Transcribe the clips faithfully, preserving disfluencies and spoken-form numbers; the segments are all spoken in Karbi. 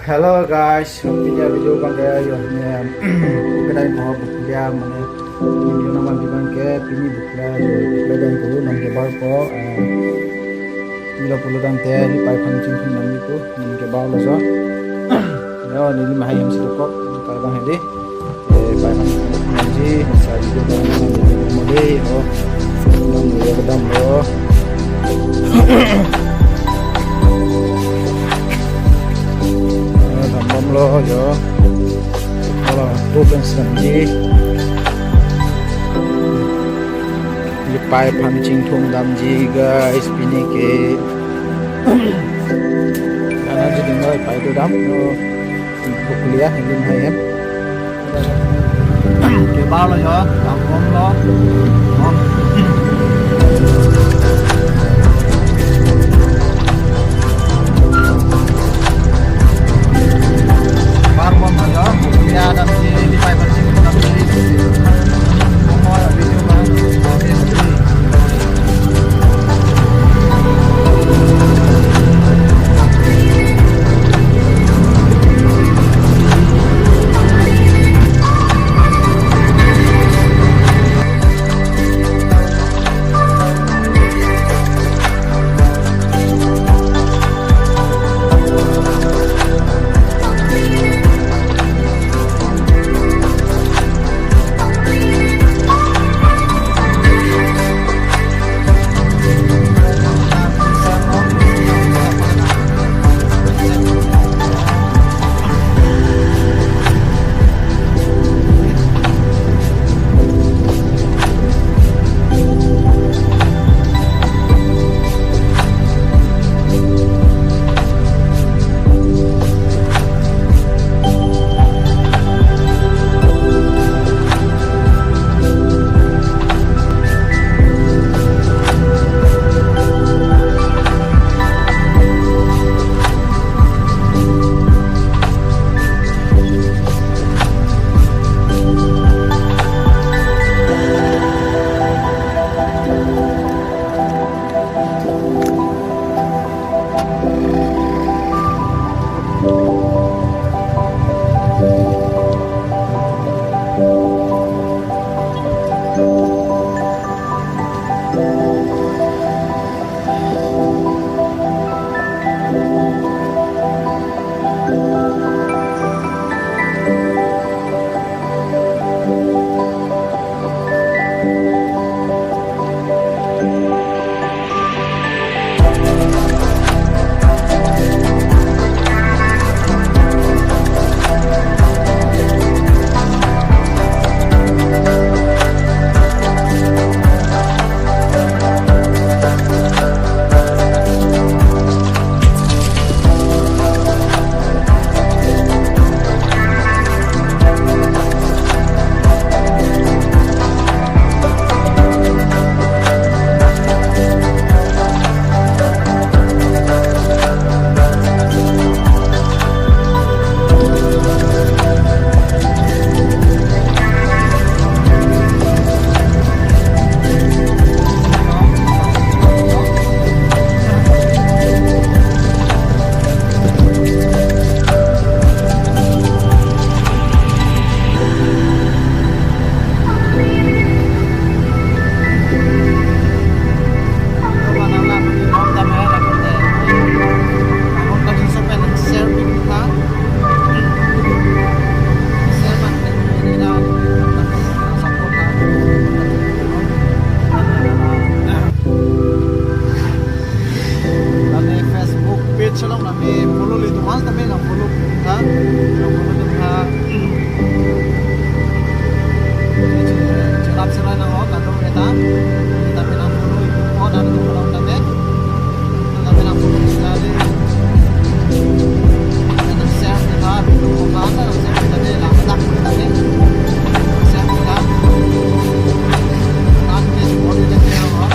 Hello guys, pini avideo abang ke yo ne kedai po Bokolia mane video nang abang ke pini Bokolia yo kedai po nang ke bar po eh, ilo pulo dang te lipai aphan chingthum nangji pu nang ke bar lo so. Yo neli mahai hem si dokok lipai abang hedi. Eh, pai man nangji, masa video bang nangji mo dei, oh. Dam lo, dam lo. Ah, dam dam lo, yo. Hala, tu kan sedang ji. Lipai aphan chingthum damji, guys, pini ke. Karena jadi nggak, lipai itu dam, yo. Bokolia, ini mahai hem. Ke bar lo yo, dam bom lo. Bom. Bar bom lo yo, Bokolia damji, lipai aphan chingthum damji. Bom lo, video bang. Tame Facebook page along tame follow le tumas tame nang follow tha, nang follow tha. Cherap serai nang ho kadung eta, tame nang follow ho dan tu along tame, tame nang follow tha le. Nang share tha, video ko ka nang share tha le, lang tak tame, share tha. Nang ke body le ho.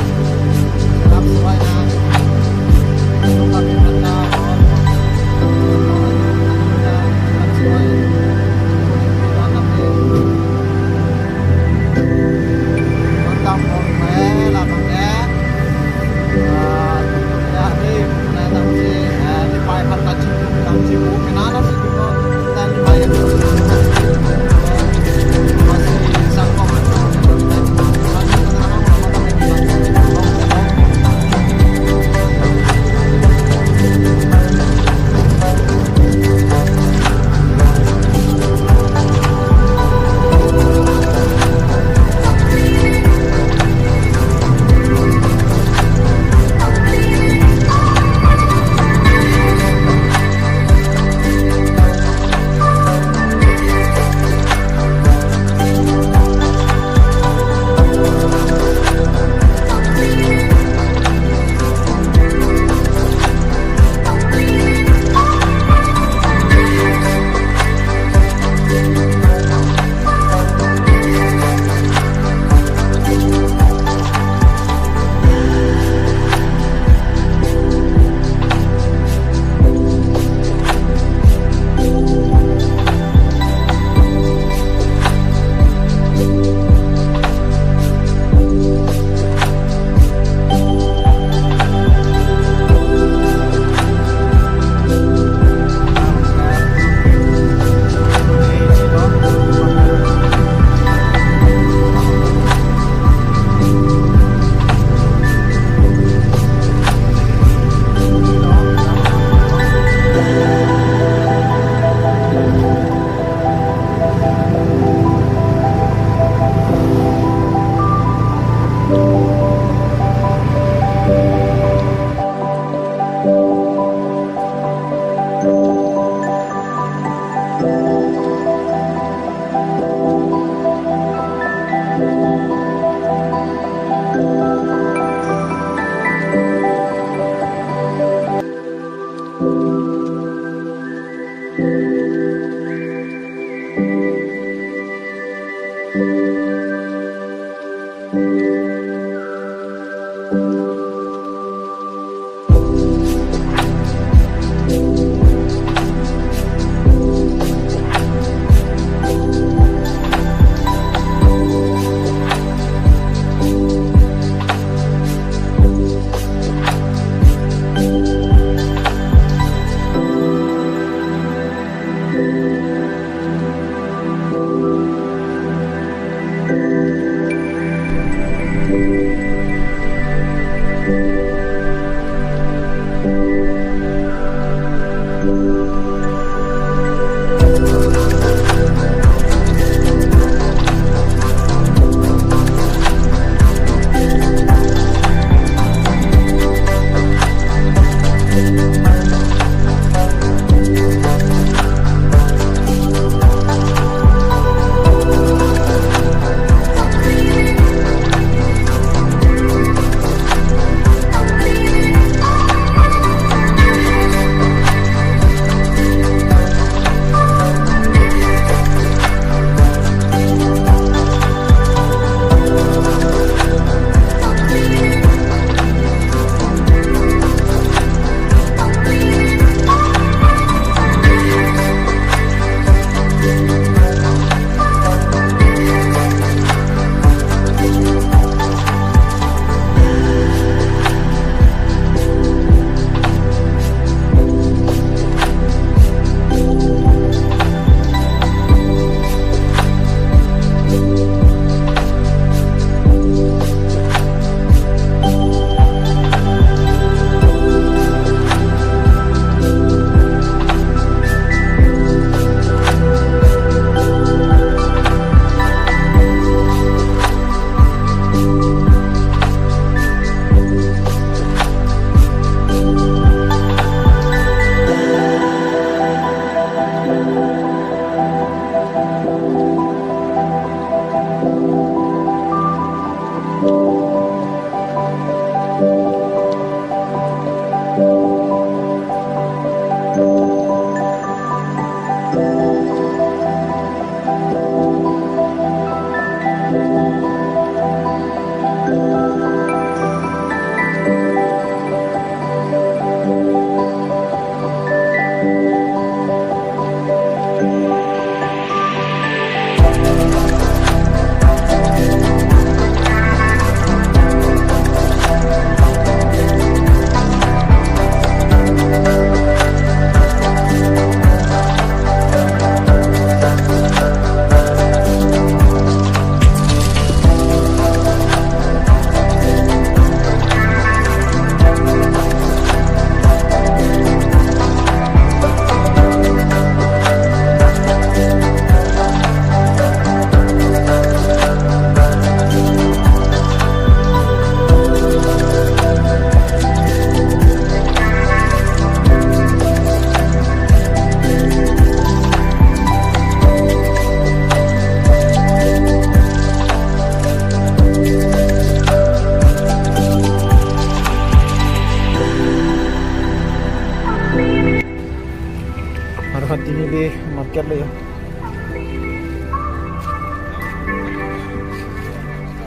Tinili market lo ya.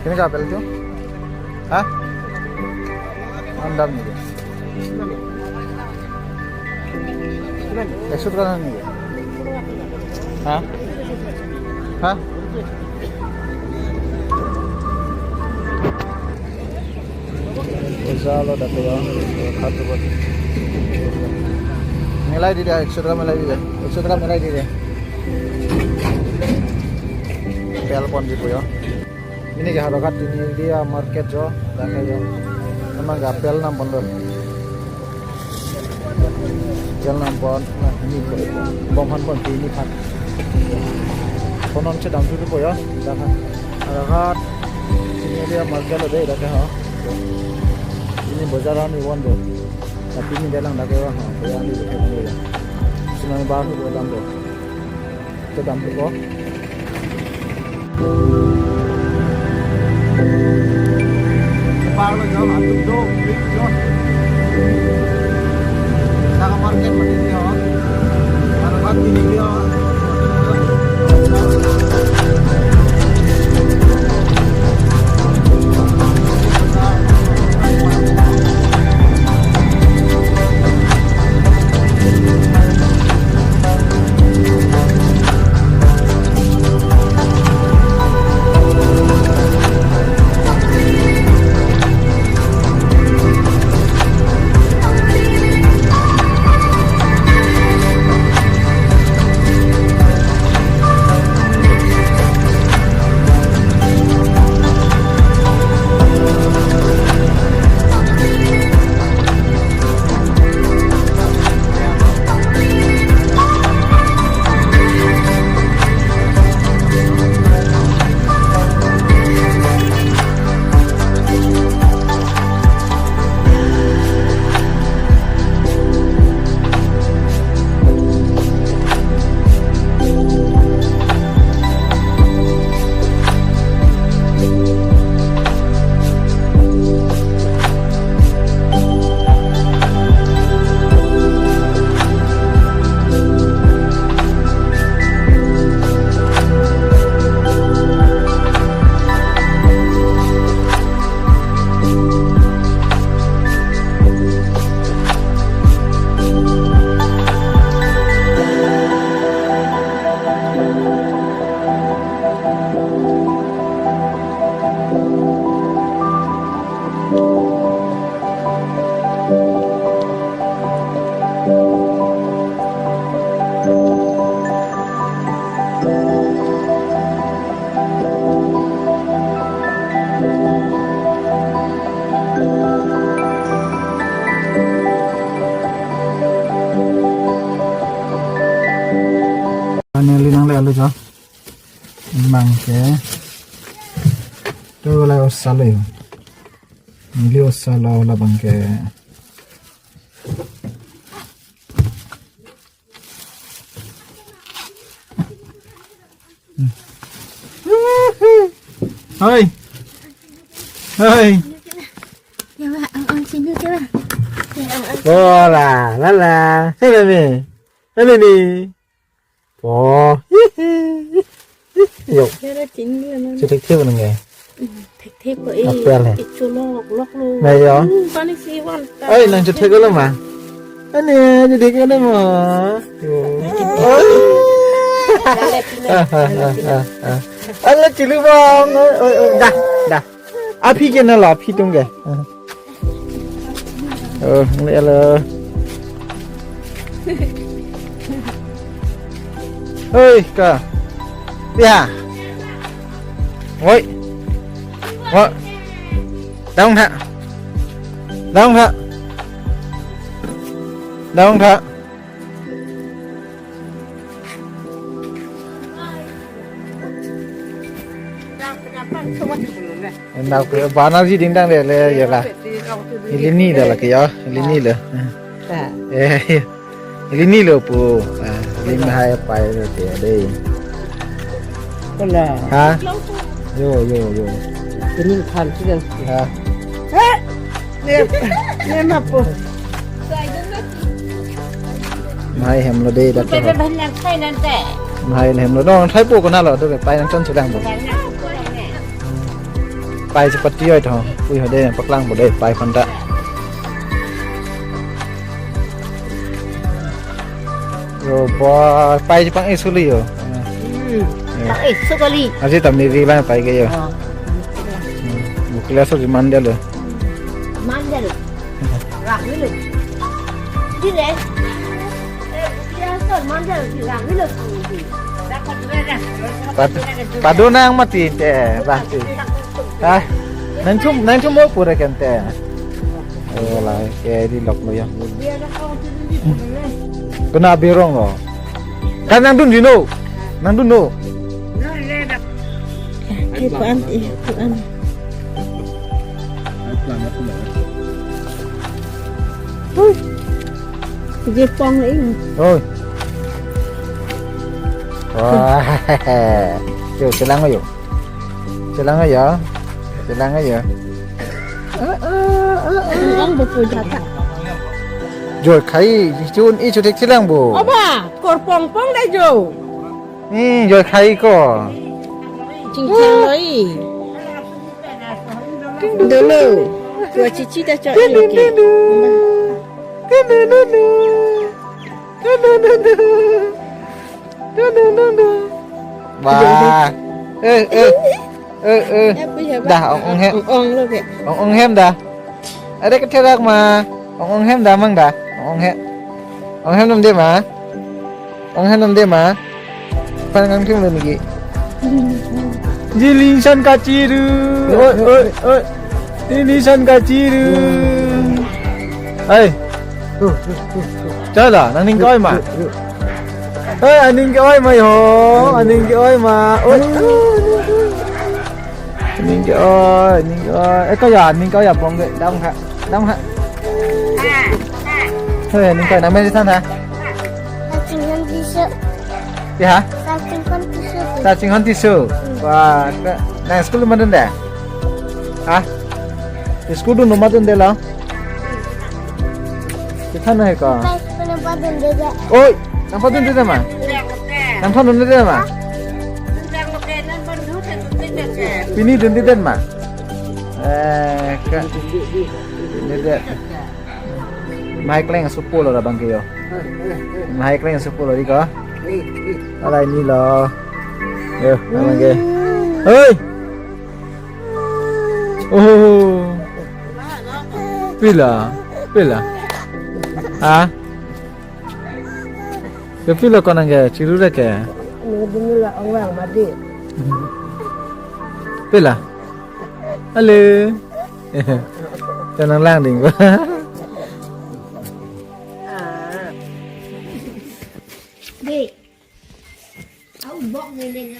Ini ke apel tu? Ha? Andam ni. Ekso taka ni. Ha? Ha? Bojar lo dak ya. Khat tu buat. Milai dei, ekso taka milai dei. Ekso taka milai dei. Apel pon dei pu ya. Pini ke Howraghat Tinili amarket jo, dak ya. Memang ke apel nam pon lo. Apel nam pon, na, pini ko. Bom han pon, pini phan. Konon chedam tu ko ya, dak kan. Howraghat Tinili amarket lo dei, dak ya. Pini bojar an ni pon do. Tapi pini dalang dak ya, ha, bojar an ni pon do ya. Sini baru do dam do. Chedam tu ko. Parlo jo, atum do, big jo. Saka market mati jo. Howraghat Tinili jo. Finally nangle lo jo. Bang ke. Tu la osa lo yo. Neli osa lo labang ke. Hoi. Hoi. Coba, ang, ang sini coba. Ya, ang, ang. Bola, lala. Sini ni. Sini ni. Oh. Yo. Kira sini mana? Cetek-cetek mana nge? Thekthe ko, eh. Apel, eh. Kecho lok lok lo. Nai yo. Hmm, pani si wan ta. Oi, nang chetek lo ma. Ani, chetek lo ma. Yo. Oi. Ala chili bang. Oi, oi, oi. Dah, dah. Aphi ke na la, aphi tum ke. Oh, ini alo. Hei, ka. Ya. Woi. Woi. Dong tha. Dong tha. Dong tha. Enak ke, bana ji ding dang le, le, ya la. Ili ni dah la ke ya, ili ni le. Eh, ili ni lo pu. Ah, ili ni hai pai lo ke ya dei. Hola. Ha? Yo, yo, yo. Ini kan sih kan. Ha? Eh, le, le ma pu. Hai hemlo de dak. Pen pen ban nang thai nang te. Hai hemlo dong thai po konatlo do pai nangchon chelang bo. Pai chepati oi tho. Pui ho de paklang bo de pai phanta. Yo bo pai chepang-e suli yo. Hmm. Ya. Pak eh sekali. Aji tam ni ri lang pai ke yo. Oh. Hmm. Bukla so di mandel lo. Mandel. Rak dulu. Di le. Eh, bukla so mandel di rak dulu. Pad-, padunang mati te, pasti. Ah, nangchum, nangchum mo pura kente. Oh, la, ke di lok lo ya. Kena birong lo. Kan nangdun di no. Nangdun no. Ke puan, eh, puan. Hui. Jepong ini. Oi. Wah. Yo, chelang yo. Chelang ya. Chelang ya. Ang buku jata. Joikhai, chun i chutik chelang bo. Oba, korpong pong dai jo. Hmm, joikhai ko. Chingchang loi. Dolo. Tua chichi ta choi. Ding, ding, ding, ding. Ding, ding, ding, ding. Ding, ding, ding, ding. Dun, dun, dun, dun. Wah. Eh, eh. Eh, eh. Dah, ong, ong hem. Ong, ong lo ke. Ong, ong hem dah. Ada ketherak ma. Ong, ong hem dah mang dah. Ong, ong hem. Ong hem nam de ma. Ong hem nam de ma. Pan kang thim lun gi. Jilisan kachiru. Oi, oi, oi. Jilisan kachiru. Hai. Chala, nang ning kai ma. Eh, aning ke-oi ma ho, aning ke-oi ma. Oi. Aning ke-oi, aning ke-oi. Eh, kaya, aning kaya pong ke, dam ha, dam ha. Hei, aning kaya, nang men di san ha? Sachinghon tisu. Ya? Sachinghon tisu. Sachinghon tisu. Wah, ke, nang school ma dun de? Ha? School dun ma dun de lo? Chethan hai ko. Pai, pai, pai, dun de de. Oi, nang padun de ma? Nang padun de ma? Pini dun de ma? Eh, ke. Dun de. Mai kleng supo lo abang ke yo. Mai kleng supo lo di ko. Alai ni lo. Yo, abang ke. Hei. Oh. Pila, pila. Ha? Ke pila ko nang ke, chiru re ke? Ini dulu lah orang mati. Pila? Halo. Tenang lang ding. Di. Au bok ni ni ni.